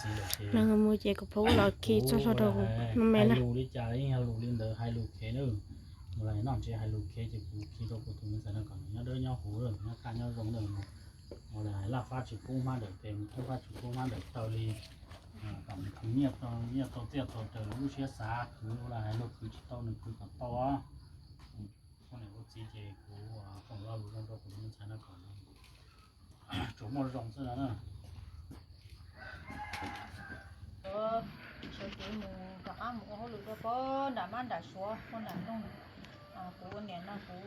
Txiv lawm ces mus ces kuv pab ua los khi txoj hlua rau kuv me na. Hais lus li cas yeej yog lus li ntawd, hais lus khev na. Mus los noj tsev hais lus khev ces kuv khi rau kuv tus me ntxhais no kom nws nyob dawb nyob huv, nyob kaj nyob zoo na. Ua los hais laj fab tsis pub hmab dawm tes, mus thoob fab tsis pub hmab dawm taw li. Kom nws khwv nyiaj tau txiaj tau taw lub siab xav, khwv ua los hais lus khwv tsis tau nws khwv kom tau. Ua niam ua txiv ces kuv foom lo lus zoo rau kuv tus me ntxhais no kom tsuas muaj zoo xwb no na. Sawv kev mus rov qab mus ua hauj lwm rau pem nram mab nram suav puag nram nroog. Kuv ua niam no kuv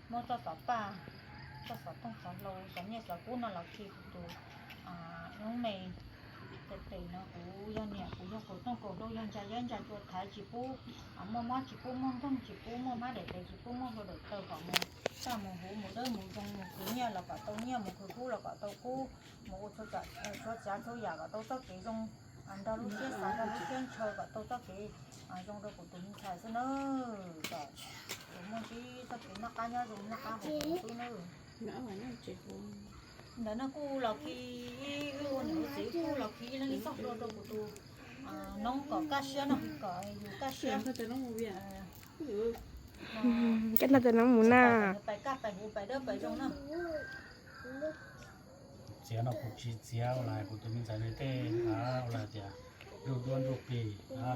muab txoj xov paj, txoj xov tooj xov hlau, xov nyiaj xov kub no los khi kuv tus noob me. Ces pem no kuv yog niam, kuv yog kaum tooj kaum hlau, yog ntsa yab ntsa tsua thaiv tsis pub, muaj mob tsis pub muaj ntoog, tsis pub muaj hmab daim tes, tsis pub muaj hlua daim taw, kom mus txaj mus huv, mus dawb mus zoo, mus khwv nyiaj los kom tau nyiaj, mus khwv kub los kom tau kub, mus ua txhua tsav txhua yam kom tau txoj kev zoo, nrog lub siab xav nrog lub siab ntshaw kom tau txoj kev zoo rau kuv tus me ntxhais xwb na. Kom kuv muaj ntsib txoj kev noj qab nyob zoo, noj qab haus huv xwb na. Ntawm no kuj los khi ib, wb ua niam ua txiv kuj los khi ib leeg ib txoj hlua rau kuv tus noob kom kaj siab no, kom yus kaj siab. Kaj noj tes noob mus na. Pais kaj pais huv pais dawb pais zoo na. Txiav no kuv tsis txiav ua los kuv tus me ntxhais nws tej ua los tias nruj duab nruj plig,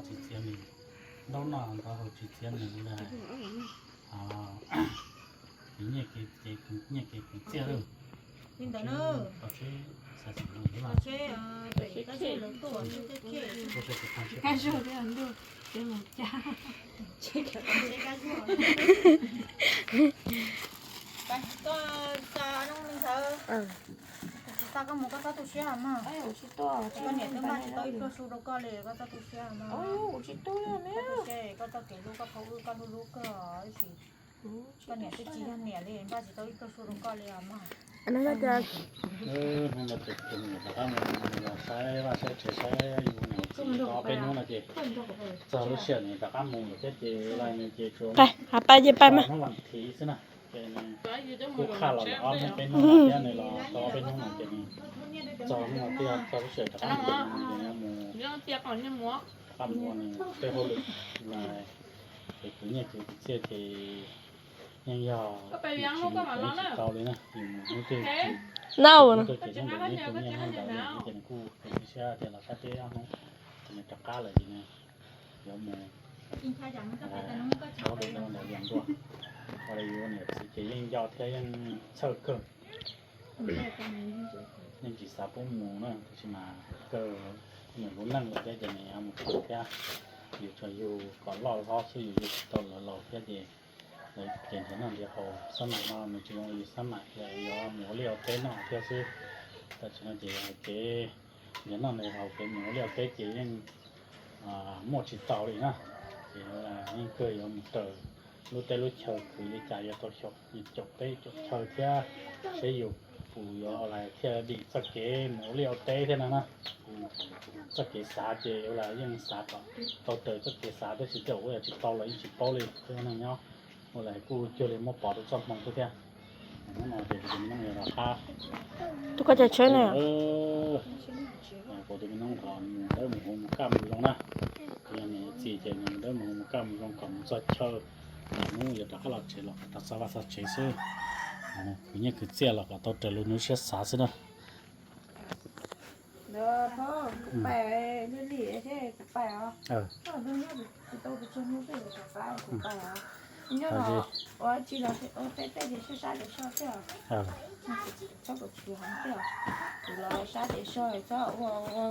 tsis txiav nws ntaub noj ntov haus, tsis txiav nws ua los khwv nyiaj kev, nyiaj kev khwv txiaj lawm. Li ntawd na. Koj xa noob me ntxhais, kuv tsis xa koj mus koj txhob tu siab mog. Koj niam twb npaj tsis tau ib pluag su rau koj li, koj txhob tu siab mog. Koj txoj kev hlub koj pab wb, koj hlub hlub koj ib sim. Koj niam twb tsis yog niam li, npaj tsis tau ib pluag su rau koj li os mog. Hnub no ces tus me nyuam rov qab mus saib vaj saib tsev saib yus niam txiv tau peb hnub no ces txog lub sij hawm nws rov qab mus lawm thiab ces lawv nws ces tsuas mus hnub vas thiv xwb na. Ces nws kuj qhaj los lawm ob hnub peb hnub no thiab, nws los tau ob peb hnub no ces nws txog hnub no twb yog txog lub sij hawm rov qab mus ces nws mus rov qab mus ua nws tej hauj lwm na. Ces khwv nyiaj khwv txiaj ces yeej yog tsis tau li na, yus mus hnub twg hnub twg ces yeej ntawd yeej khwv nyiaj hnub ntawd li ces nws kuj khwv siab tias los sab teb ob hnub ces nws rov qab lawm ces nws yuav mus hauj lwm ntawd los ntua. Ua li yus niam txiv ces yeej nco thiab yeej txhawj kawg. Yeej tsis xav pub mus na, tab sis mas kawg nws lub neej lawm thiab ces nws yuav mus tsev thiab. Yus tsuas yug kom loj hlob xwb, yus yug tsis tau lawv laus thiab ces lawv ces nrhiav noj nrhiav haus xab mam no nws tsis zoo li yus xab mam, yog yuav mus ua liaj ua teb noj thiab xwb. Tam sim no ces kev nrhiav noj nrhiav haus, kev mus ua liaj ua teb ces yeej muaj tsis tau li na. Ces yeej kawg yuav mus raws lub teb lub chaw khwv li cas yuav tau xyaum caum teb caum chaw thiab, seb yus puas yuav ua li thiaj dim txoj kev mus ua liaj ua teb thiab no na. Txoj kev xav ces ua li yeej xav kom tau raws txoj kev xav tab sis tej zaum ua yam tsis tau los yeej tsis paub li, tej neeg nyob ua li kuj cuag li muab pov rau txoj hmoo xwb thiab. Hnub no ces kuv tus me noob los qab, tus koj cai tsheb ne, kuv tus me noob los mus dawb mus huv mus kaj mus zoo na. Yog niam txiv ces nws mus dawb mus huv mus kaj mus zoo kom mus txog chaw, hnub yuav rov qab los tsev los kom tau txog vaj txog tsev xwb. Khwv nyiaj khwv txiaj los kom tau raws li nws siab xav xwb na. Kuv pais li li thiab kuv pais os. Tsis tau kuv tsis hnub twg kuv rov qab kuv pais os. Nyob los ua tsis los ua tej tej ces sab sab ces sab thiab. Txhob kom tsis heev thiab. Kuv los sab ces sab, txhob ua ua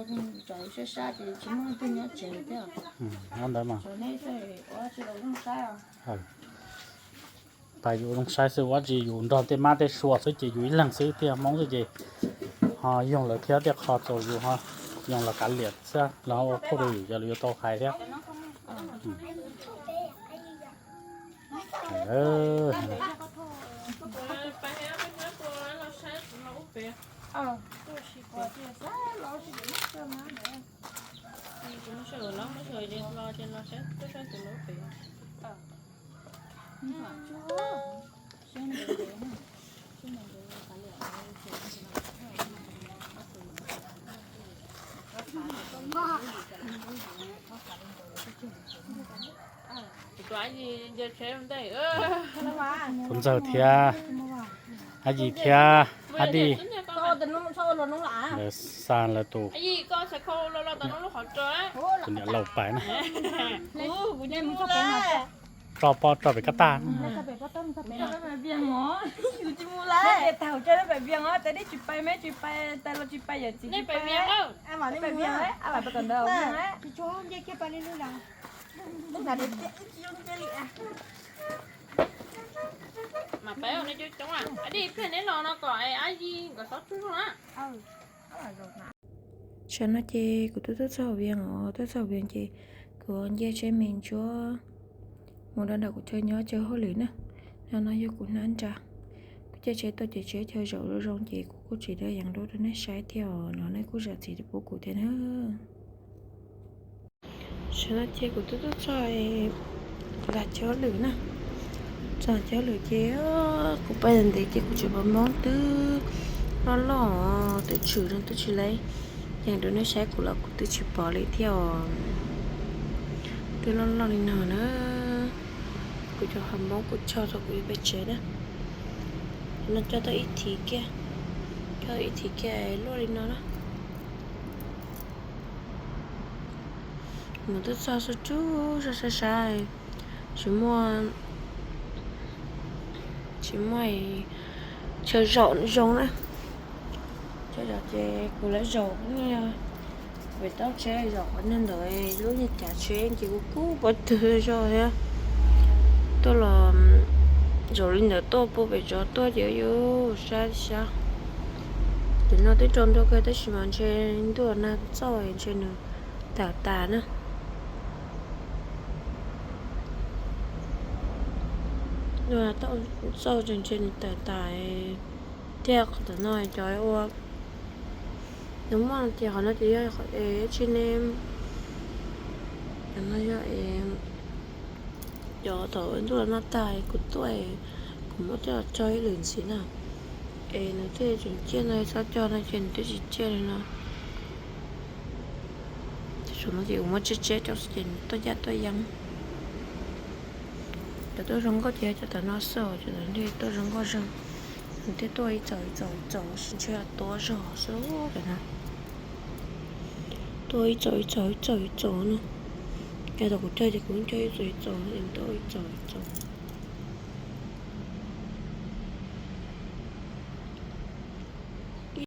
tsaus sab sab ces tsis muaj leej twg nyob tsev thiab. Ntawd mas ua tsis los zoo saib os. Pais yus zoo saib xwb, ua tsis yus nrog tej mab tej sua xwb ces yus ib leeg xwb thiab Hmoob xwb ces ho yoog lawv thiab tej qho txaus yus ho yoog los kav liam xwb los ua phauj rau yus yog lawv yuav tau hais thiab. Tus ntxawg thiab Ab Yis thiab Ab Dij, lawv xa lawv tus, tus niam laus pais na. Tso pob tso pem kab tag. Mas peb ua nej coob coob, Ab Dij, ib pliag neb los no kom Ab Yis nkawd txhob tsuag zog na. Tam no ces kuv twb tuaj txog Vias os, tuaj txog Vias ces kuv nce tsheb me ntsuab mus rau nram kuv chaw nyob chaw hauj lwm na. No no yog kuv hnab nra. Kuv caij tsheb tuaj ces tsheb chaw zaum zoo zoo ces kuv kuj tsis dab yees dua rau nej saib thiab os, no nej kuj zam txim pub kuv thiab na. Tam no ces kuv twb tuaj txog ntawm chaw hauj lwm na. Txog chaw hauj lwm ces kuv pais ntev ces kuv tsis pom hmoov twb loj loj, twb tshwm no twb tsis laiv yees rau nej saib kuv los kuv twb tsis pom li thiab os. Twb loj loj li no na. Kuv cov hmoov kuv tso tau kuv yuav pem tsev na. No coj tau ib thim kiag, coj ib thim kiag luaj li no na. Mus twb txog xub tsuj sab sab sab, tsis muaj, tsis muaj chaw zaum zoo na. Chaw zaum ces kuv lawv zaum pem toj tsheb, zaum qhov niag ntawd lub niag cav tsheb ces kuv kub pov twg zog thiab. Tuaj los zaum li ntawd tuaj puag pem tsov tuaj ces yuav sab sab. Ces no twb tsaus ntuj kawg tab sis mas ntshe ntuj nag txoj ntshe nws tawm tas na. Ntuj nag txoj ntshe nws tawm tas thiab. Qhov tom no cov ua nws muaj ces qhov no ces yog es tsis ne, no yog es cov thaum ntuj los nag tag kuv tuaj, kuv muab coj los tso ib lwm ntxiv na. Es nws thiaj tseem ciaj no, txhob coj no ces nws twb tsis ciaj li no. Ces no ces kuv muab tseb tseb rau ces nws tuaj yaj tuaj yeeb. Cov tuaj zoo nkauj ces cov tom no xwb, cov tom ntej tuaj zoo nkauj zeeg. Nws thiaj tuaj ib txaus ib txaus ib txaus, ntshe tuaj zog xwb cov no. Tuaj ib txaus ib txaus ib txaus ib txaus no. Ces thaum kuv cog ces kuv cog ib txaus ib txaus, tuaj ib txaus ib txaus.